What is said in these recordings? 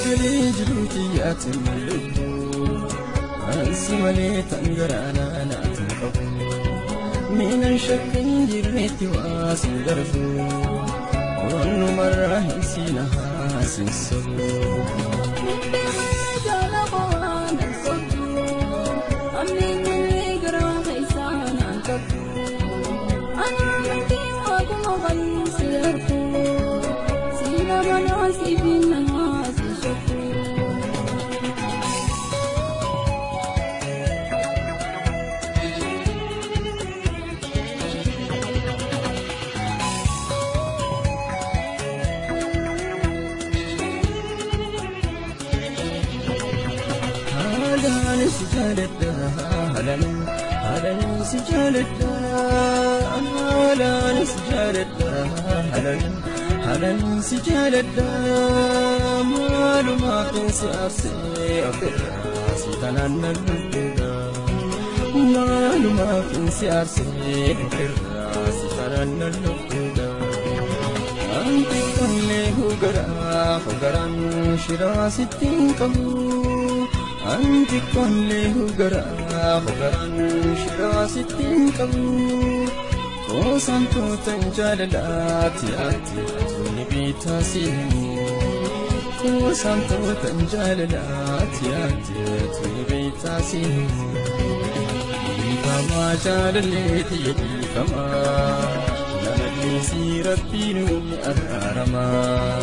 Yaadu jiruuti yaati maluutu ansi malee tangaraana naatu qabu miinan shakkin jirreetti waa sin darbu wanumarraa hin siina haasin sobu. Anti kollee hugaraa hugaraan shiraa sittiin qabu qoosaan tuutan jaalalaati ati atuuni biitaa siinimu qoosaan tuutan jaalalaati ati atuuni biitaa siinimu dhiifamaa jaalalleeti dhiifamaa nama dhiisii rabbiin ni araaramaa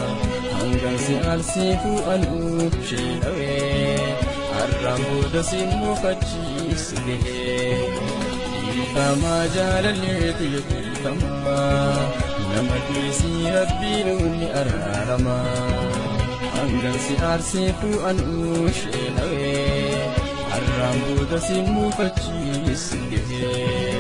hangaan si aalsiifuu anuu sheedhawee. Arraan booda si mufachiisu gahee dhiifamaa jaalalleeti dhiifamaa nama dhiisii rabbiin ni araaramaa hangaan si aarseefu anuu sheenawee arraan booda si mufachiisu gahee.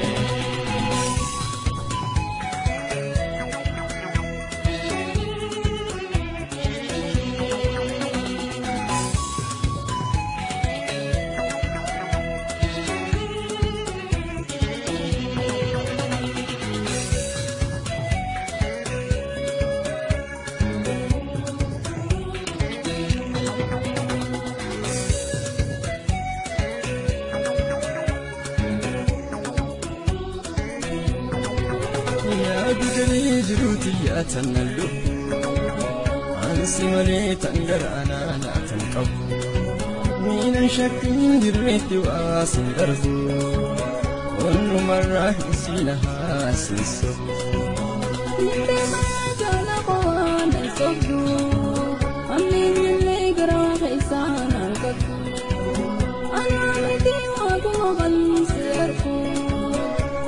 Ansi malee tangaraana naatan qabu miinan shakkin jirreetti waa sin darbu wanumarraa hin siina haasin sobu. Ndeemaa jaala qowaan sobdu ammiinillee garaa keessaan argatu anaamiti waaquma qal'isi argu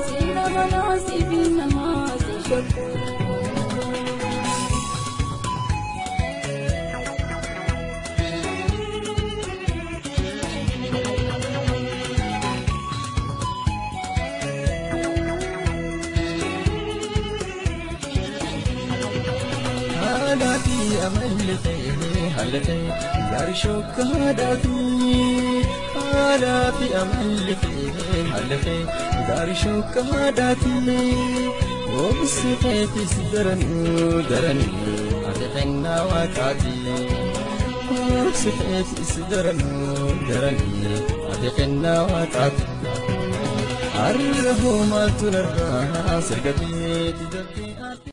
siina balaa siif namaa si shakku. Haadhaati amalli ta'e haalli gaarii shokka haadhaati obsi keetis daranuu daranuu ati kennaa waaqaati obsi keetis daranuu daranuu ati kennaa waaqaati har'a hoo maaltu narraa sirga keeti darbee.